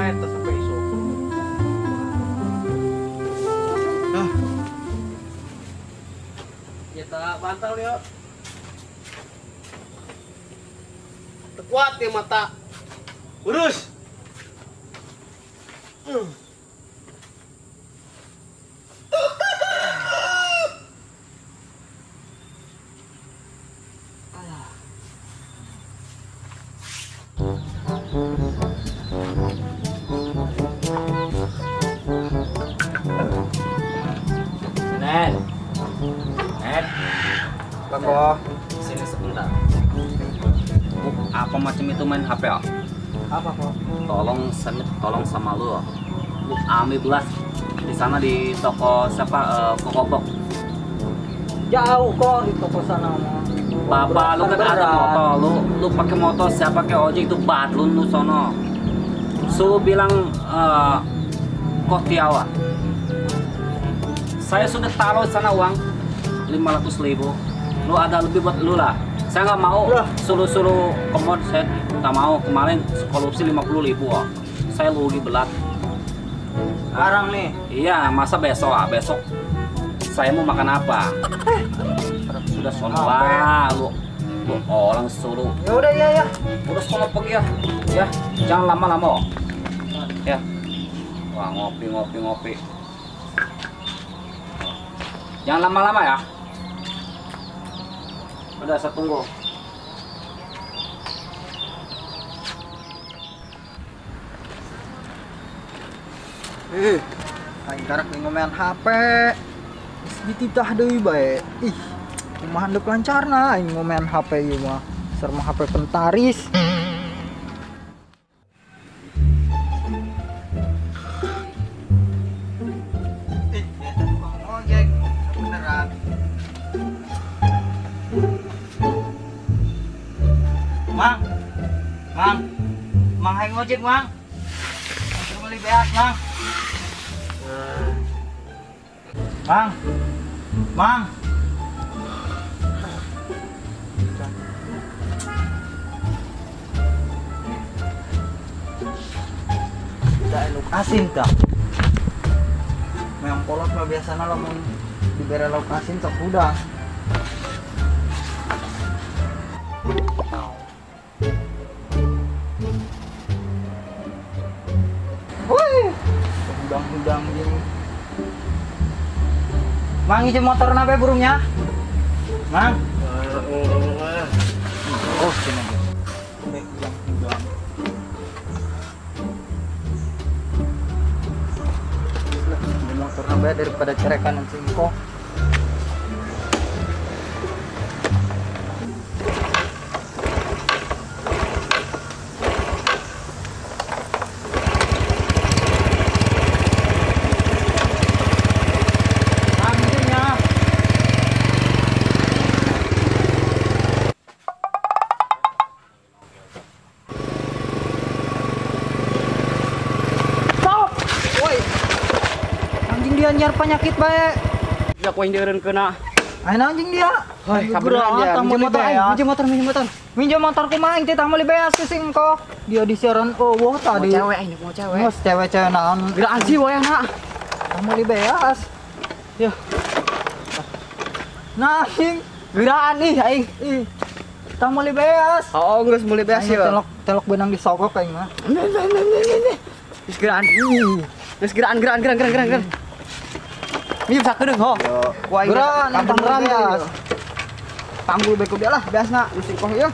bae teh sampai isuk. Ah. Ya tak bantal ya. Kuat ya mata. Urus. Ned. Ned. Bako, sini sebentar. Apa macam itu main HP ah? Apa kok? Tolong tolong sama lu. Lu ambil belas di sana di toko siapa Kokobok. Jauh kok di toko sana mah. Bapak lu kan ada motor, lu pakai motor siapa pakai ojek itu badlun lu sono. Suruh bilang Koh Tiawa. Saya sudah taruh sana uang 500.000. Lu ada lebih buat lu lah. Saya nggak mau suruh-suruh kemod, saya nggak mau. Kemarin korupsi 50.000 oh. Saya rugi belat. Sekarang nih? Iya, masa besok ah? Besok saya mau makan apa? Sudah sono lah, lu orang suruh. Ya udah ya ya. Udah sono pergi ya. Ya, jangan lama-lama oh. Ya. Wah, ngopi. Jangan lama-lama ya. Udah, saya tunggu. Ih, aing karak ngomean HP. Geus dititah deui bae. Ih, kumaha deuk lancarna aing ngomean HP ieu mah. Sareng HP pentaris. Ih, eta tukang ojek beneran. Mang, mang, mang hayang ngojek mang, langsung beli beas mang, mang, mang. Tidak elok asin tak? Memang kolot mah biasanya lamun dibere lauk asin sok hudang. Hudang-hudang gini. Mang, izin motor nabe burungnya? Mang. Oh, sini aja. Hudang-hudang. Motor nabe daripada cerekan singkong. Dia nyar penyakit bae. Ya ku aing deureun keuna. Aing anjing dia. Hoi, kabeneran dia. Minjem motor aing, minjem motor, minjem motor. Minjem motor kumaha aing teh tah meuli beas ke sing kok. Dia disiaran eueuh tadi. Mau cewek aing, mau cewek. Mos cewek-cewek naon. Geura anjing wayahna. Tah meuli beas. Ya. Nah, anjing. Geuraan ih aing. Ih. Tah meuli beas. Oh, geus meuli beas ya. Telok telok benang disogok aing mah. Geus geuraan. Geus geuraan geuraan geuraan geuraan geuraan. Minjem sakedeung ho. Wah, geuraan beneran ya. Panggul bae ku dia lah beasna geus singkoh ieu.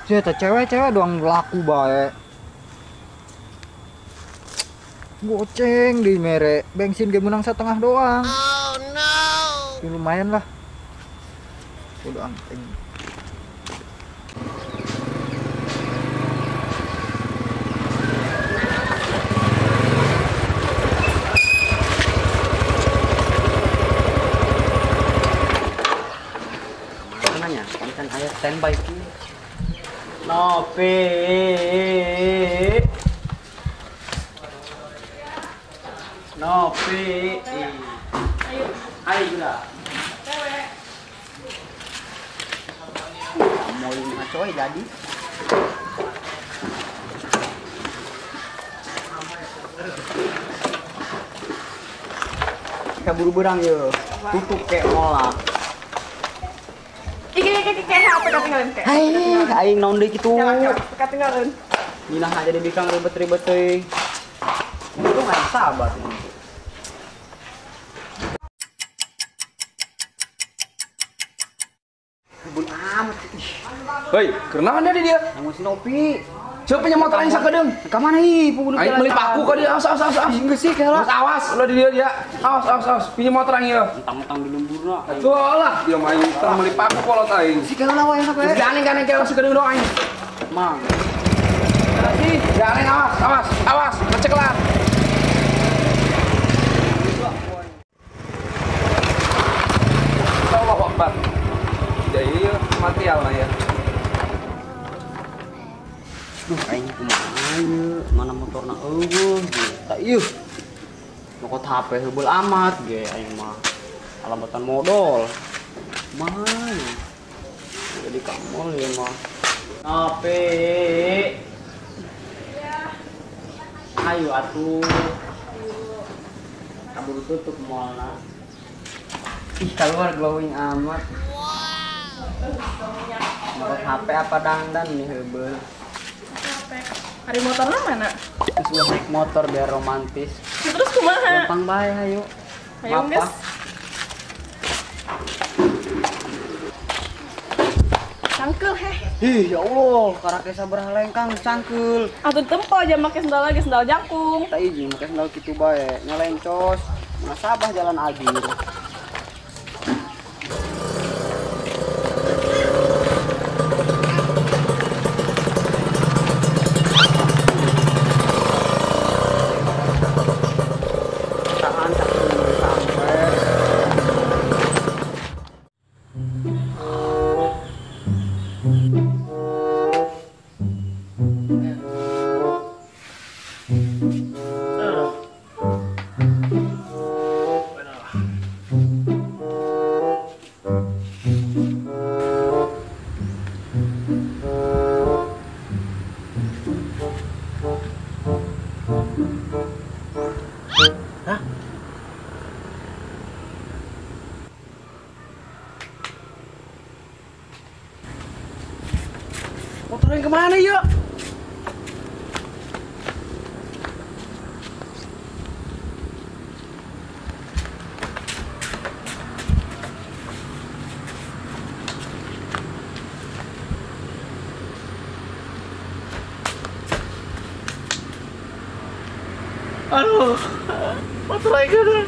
Sia teh cewek-cewek doang laku bae. Goceng di mere, bensin ge menang setengah doang. Oh no. Ya, lumayan lah. Udah anteng. Mananya? Kan aya standby ki. Nopi. Nopi. Ayo. Ayo gila. Cewek. Mau lima coy jadi. kaburu berang ye. Tutup kayak mola. Iki kayak HP ketinggalan kayak. Hai, aing naon deui kitu. Ketinggalan. Minah aja di bikang ribet-ribet teuing. Untung aing sabar ini. Kebun amat. Hei, kenaon dia dia? Nang si Nopi. Siapa punya motor aing sakedeung? Ka mana ih? Aing meuli paku ka dia. Awas awas awas. Geus sih kalah. Awas ulah di dia dia. Awas awas awas. Pinjam motor aing ieu. Mentang-mentang di lemburna. Atuh lah, dia mah aing tong meuli paku kolot aing. Si kalah wae HP. Gandeng gandeng kalah sakedeung doang aing. Mang. Gandeng awas awas awas ngecek lah. Allahu Akbar. Jadi mati lah ya. Duh, aing kumaha ieu? Mana motorna eueuh? Tak ieu. Nyokot HP heubeul amat ge aing mah. Alamatan modal. Kumaha ieu? Jadi ka mall ieu mah. HP. Iya. Ayo atuh. Kaburu tutup mallna. Ih, keluar glowing amat. Nyokot HP apa dandan nih heubeul. Hari motornya mana? Terus naik motor biar romantis. Terus kumaha? Gampang bae ayo. Ayo geus. Cangkeul heh. Ih, ya Allah, karake sabaraha lengkang cangkeul. Atuh tempo aja make sendal lagi sendal jangkung. Tah izin make sendal kitu bae, nyelencos. Nasabah jalan agir. Motor yang kemana yuk? Aduh, motor aing kan.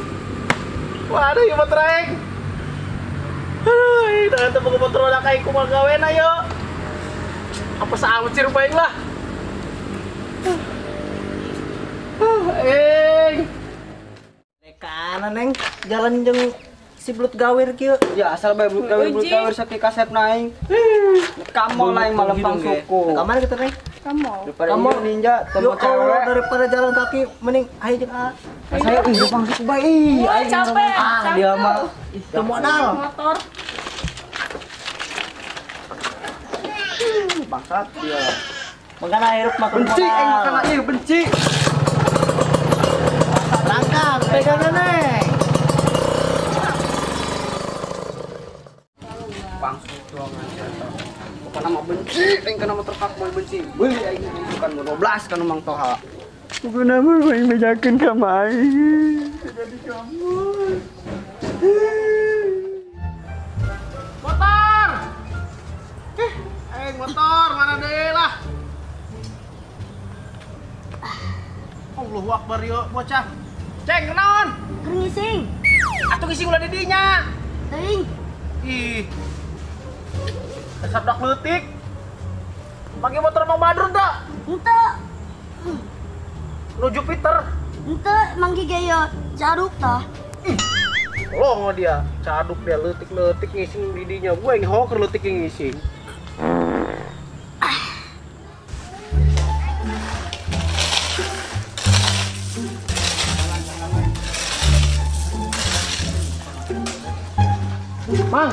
Wah, ada yuk motor aing. Aduh, ini ternyata buku motor udah kayak kumaha gawe na yuk. Apa saat sih rupain lah. Kanan neng jalan jeung si belut gawir kieu. Ya asal bae belut gawir sapi kasep naing. Ka mall aing mah lempang suku. Ka mana kita neng? Ka mall. Daripada ninja temu cewek daripada jalan kaki mending ayo jeung a. Saya ih lempang suku bae. Ih aing capek. Ah dia mah teu modal. Motor. Bangsat dia. Makana hirup mah benci aing makana ieu benci. Langkah pegangan neng. Bangsat doang aja. Pokokna mah benci aing kana motor kak moal benci. Beuh aing bukan 12 kan Mang Toha. Pokokna mah aing bejakeun ka aing. Jadi kamu. Motor. Motor mana deh lah. Allahu Akbar yuk bocah. Ceng kenaon? Keur ngising. Atuh ngising ulah di dinya. Teuing. Ih. Dasar dak leutik. Pake motor Mang Badrun teu? Henteu. Nu Jupiter. Henteu, Mang Gige yo caduk tah. Ih. Longo dia, caduk dia leutik-leutik ngising di dinya. Gua yang hoker leutik ngising. Mang,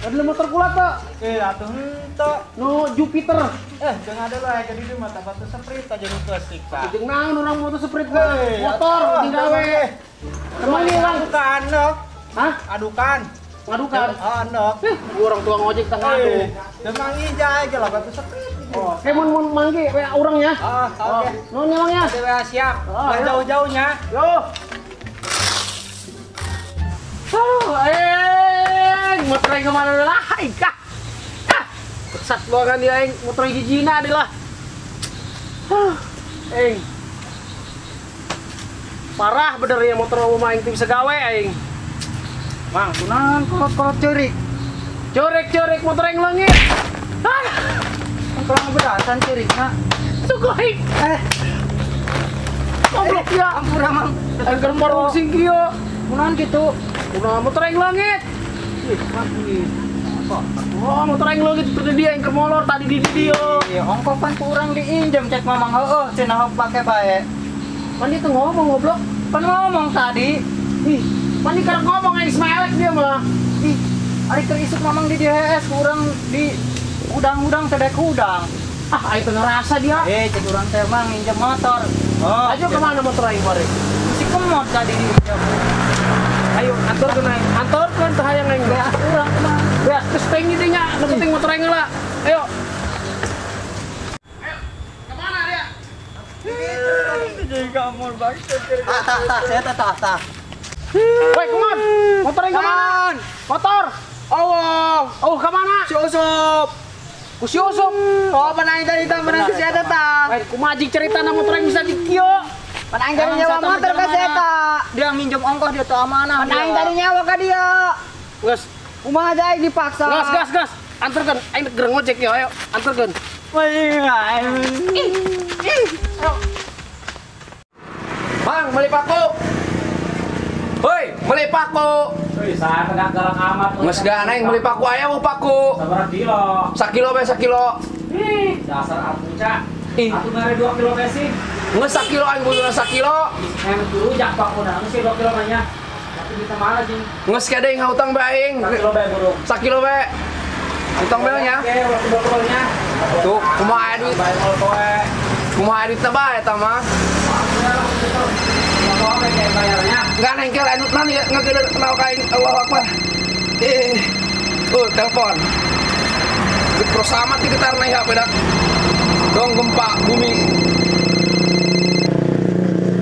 ada motor kula tak? Atuh henteu. Nu Jupiter. Jangan ada lah jadi di mata batu sprint aja nu kesik tah. Jeung naon urang motor sprint motor digawe. Kemana urang adukan nok? Hah? Adukan. Ngadukan? Oh, nok. Urang tukang ojek tah ngadu. Teu mangi jae ge lah batu sprint. Oh, oke mun mun manggi we urang nya. Ah, oke. Nuhun nya Mang ya. Oke, siap. Ulah jauh-jauhnya. Yo. Aduh, motor aing kemana lah, aing kah? Sat banget dia aing, motor hijina dia lah. Aing. Parah bener ya motor rumah aing teu bisa gawe aing. Mang, kunaon kolot-kolot ceurik? Ceurik-ceurik motor aing leungit. Ah. Kurang berasan ceurikna. Suku aing. Goblok ya. Ampura Mang. Aing keur marung sing kieu. Kunaon kitu? Kunaon motor aing leungit. Ih, mati. Oh, motor aing leungit tadi dia yang keur molor tadi di dia. Iya, ongkoh pan ku urang diinjem cek Mamang heueuh cenah pake bae. Pan dia tuh ngomong goblok. Pan ngomong tadi. Ih, pan dia karek ngomong aing Ismailek dia mah. Ih, ari keur isuk Mamang di DHS ku urang di udang-udang teh udang. Ah, aing teu ngerasa dia. Cek urang teh Mang nginjem motor. Oh, ayo kemana motor aing bari? Si kemot tadi diinjem. Ayo aturkeun aing. Antorkeun teh hayang aing. Beas urang mah. Beas geus teh di nya, nu penting motor aing heula. Ayo. Ayo, kemana dia? Jadi kamur bangsa. Tah tah tah tah tah. Woi, kemon. Motor aing kemana? Motor. Oh, oh kemana? Si Usop. Ku si Usop. Oh, pan aing tadi tah menang si eta tah. Woi, kumaha jeung ceritana motor aing bisa dikieu? Pan aing tadi nyawa motor ka si eta. Dia minjem ongkoh dia teu amanah. Pan aing tadi nyawa ka dia. Geus, kumaha aja aing dipaksa. Gas gas gas. Anterkeun aing gereng ngojek ya, ayo anterkeun. Woi, aing. Ayo. Mang, beli paku. Hoi, beli paku. Saya tegak galak amat. Geus gak aing beli paku aya mau paku. Sabaraha kilo? Sakilo bae sakilo. Ih, dasar atuh. Ih. Atuh mere 2 kilo teh sih. Geus sakilo aing butuhna sakilo. Yang rujak pakuna, geus 2 kilo mah nya. Tapi bisa mana jeung? Geus kade aing hutang bae aing. Sakilo bae burung. Sakilo bae. Hutang bae nya. Oke, ulah 2 kilo nya. Tuh, kumaha duit? Bae poe. Kumaha duit bae eta mah? Enggak nengkel anu nan ya ngegede kenal ka aing. Allahu Akbar. Telepon. Terus amat di getar naik HP dak. Dong gempa bumi.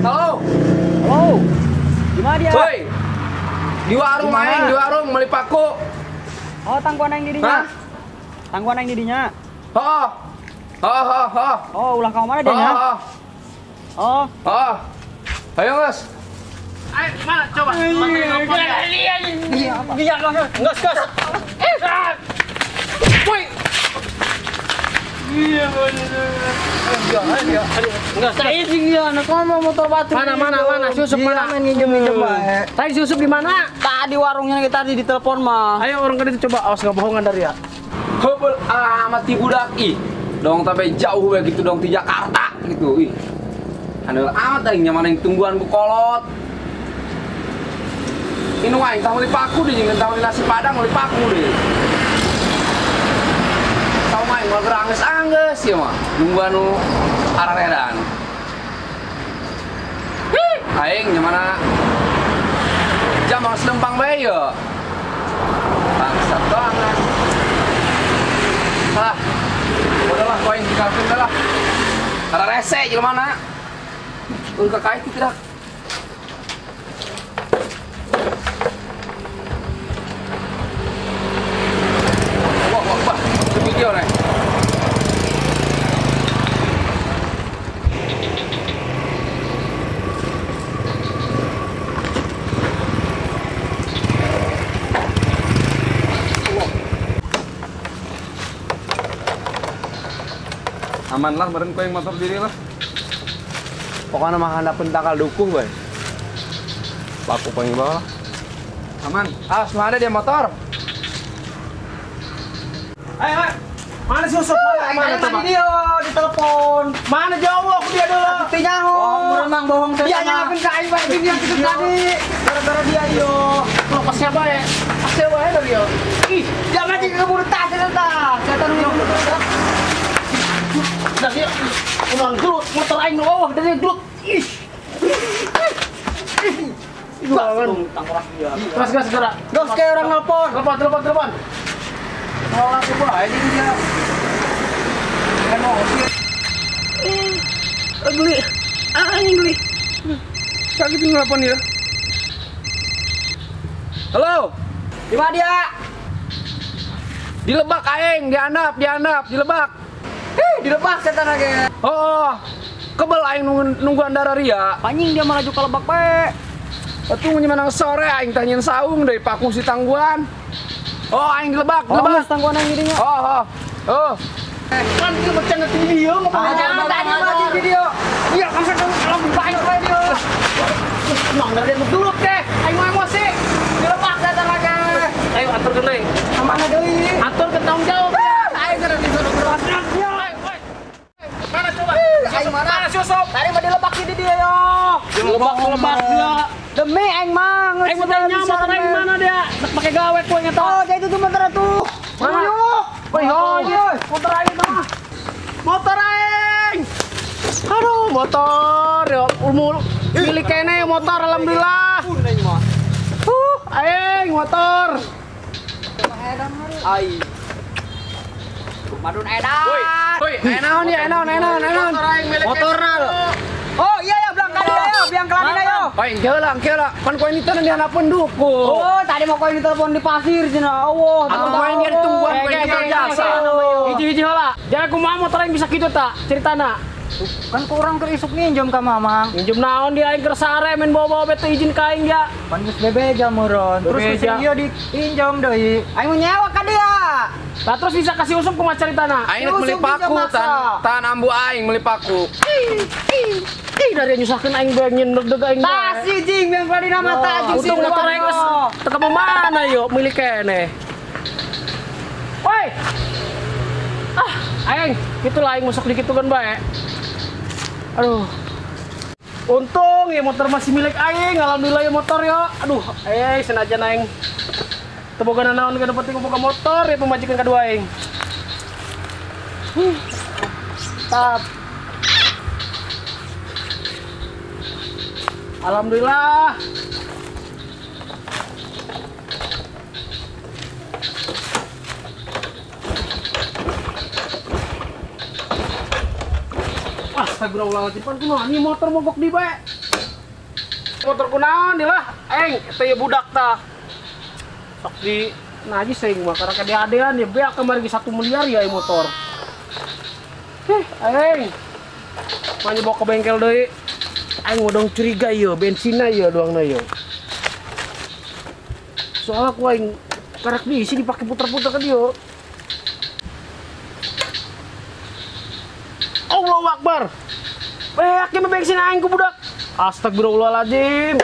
Halo. Halo. Gimana dia? Woi. Di warung aing, di warung meuli paku. Oh, tangguan aing di dinya. Hah? Tangguan aing di dinya. Heeh. Heeh, heeh. Oh, ulah ka mana dia nya? Heeh. Oh. Heeh. Ayo, Mas. Ayo, mana coba? Iya, apa? Iya, gas, gas. Woi. Iya, iya. Enggak, saya sih dia anak ngomong motor batu. Mana mana mana si Usop mana? Minjem-minjem bae. Tadi si Usop di mana? Tadi warungnya kita tadi ditelepon mah. Ayo orang ke itu coba awas enggak bohongan dari ya. Heubeul amat ti budak ih. Dong tapi jauh we gitu dong di Jakarta gitu ih. Andel amat aing nyaman aing tungguan ku kolot. Ini aing tah meuli paku deh jeung tah meuli nasi padang meuli paku deh. Tau mah aing mah anggeus-anggeus ieu mah. Nungguan nu araredan. Hih, aing nyamana jam harus lempang bae ye. Bangsat banget. Ah, udahlah koin dikalkin lah. Karena rese jelema mana? Udah kakait tidak. Wah, wah, wah, video nih. Aman lah, meren kau yang motor diri lah. Pokoknya mah handapun tangkal dukuh, boy. Paku paling bawah. Aman. Ah, semua ada dia motor. Ayo, ayo. Mana si Usop? Mana, mana coba? Dia di telepon. Mana jauh aku dia dulu. Buktinya bohong, memang bohong. Dia nyalapin ke aing bae dia gitu tadi. Gara-gara dia yo. Loh, pas siapa ya? Pas siapa ya dari yo? Ih, jangan sih keburu tas eta tah. Setan yo. Dah dia ulang gelut motor aing nu eueuh dari gelut. Ih. Jualan tangkorak dia. Gas gas gerak. Gas kayak orang nelpon. Telepon. Tolong aku bae ini dia. Emosi. Geli. Anjing geli. Sakit nelpon dia. Halo. Di mana dia? Di Lebak aing, di Andap, di Lebak. Di Lebak setan lagi. Oh, kebel aing nunggu andara ria. Anjing dia malah juga Lebak bae. Atuh nyemanang sore aing tanyain saung dari paku si tangguan. Oh, aing di Lebak, di Lebak. Oh, tangguan aing jadinya. Oh. Kan dia bercanda di video ngomong. Tadi lagi video. Iya, kamu kalau aing video. Emang dari dulu teh, aing mau emosi. Di Lebak setan lagi. Ayo atur ke neng. Mana deui? Atur ke tanggung jawab. Aing keur disuruh keluar. Mana coba? Aing mana? Mana Yusuf? Tadi mah di Lebak di dia yo. Di Lebak dia. Demi aing mah aing mau tanya motor aing mana dia? Pakai gawe ku yang eta. Oh, jadi itu motor atuh. Mana? Woi, motor aing mah. Motor aing. Aduh, motor ya umur milik kene motor alhamdulillah. Aing motor. Ai. Madun edan. Woi, enaon ya, enaon. Motorna lo. Oh, iya ya bilang kali ayo, biang keladi ayo. Oi, keula. Pan koin itu di hanapeun duku. Oh, tadi mau koin telepon di pasir cenah. Allah. Atuh koin dia ditungguan koin kita jasa. Hiji-hiji heula. Jangan kumaha motor aing bisa kitu ta ceritana. Kan kurang keur isuk ninjam ka mamang. Ninjam naon dia aing keur sare main bawa-bawa bete izin ka aing ya. Pan geus bebeja meureun. Terus geus ieu diinjam deui. Aing mau nyewa ka dia. Lah terus bisa kasih usum kumaha caritana? Aing meuli paku tan ambu aing meuli paku. Ih dari nyusahkeun aing bae nyen deg-deg aing. Tas jing yang tadi nama mata jeung untung motor aing geus teu ka mana yo milik keneh. Woi. Ah, aing kitulah aing masuk dikitukeun bae. Aduh. Untung ya motor masih milik aing, alhamdulillah ya motor ya. Aduh, senajan aing teu boga nanaon ge penting boga motor ya pemajikan kadua aing. Tap. Alhamdulillah. Astagfirullahaladzim, pan kunaon ieu motor mogok di bae. Motor kunaon di lah, aing eta ye budak tah. Sok di najis aing mah karena kadeadean ya beak kamari 1 miliar ya motor. Aing. Mah bawa ke bengkel deui. Aing modong curiga ieu bensinna ieu doangna ieu. Soalnya ku aing karek diisi dipake puter-puter ke dieu. Allahu Akbar. Beak ieu bensin aing ku budak. Astagfirullahaladzim.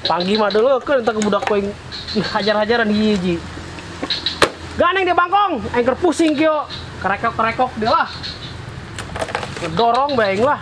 Panggi mah deuleukeun eta ke budak ku aing hajar-hajaran hiji. Ganeng dia bangkong, aing keur pusing kieu. Kerekok-kerekok dia lah. Dorong bae aing lah.